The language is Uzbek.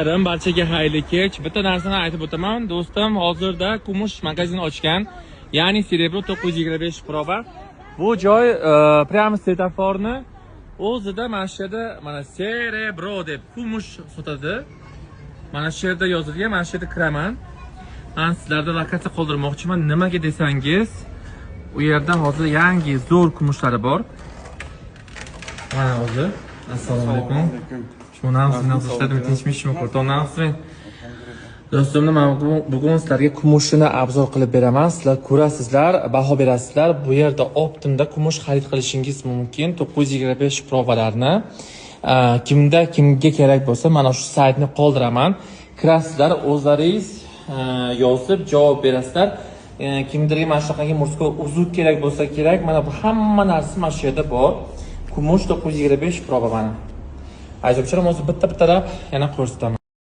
Barchaga xayrli kech. Bitta narsani aytib o'taman. Do'stim hozirda kumush magazin ochgan. Ya'ni Серебро 925 proba. Bu joy прямо svetoforni o'zida, mana shu yerda, mana Серебро deb kumush sotadi. Mana shu yerda yozilgan, mana shu yerda kiraman. Man sizlarda lokatsiya qoldirmoqchiman. Nimaga desangiz, u yerda hozir yangi zo'r kumushlari bor. Mana o'zi. Assalomu alaykum. Shu tinchmi, qurtonamsizmi? Do'stimni, man bugun sizlarga kumushini обзор qilib beraman. Sizlar ko'rasizlar, baho berasizlar. Bu yerda оптом da kumush xarid qilishingiz mumkin. 925 probalarni. Kimda kimga kerak bo'lsa, mana shu saytni qoldiraman. Kirasizlar, o'zlaringiz yozib javob berasizlar. Kimdirga mana shunaqangi мужской uzuk kerak bo'lsa kerak, mana bu hamma narsa mana shu yerda bor. Kumush 925 proba mana. Aziz, hozir bitta bittalab yana ko'rsataman.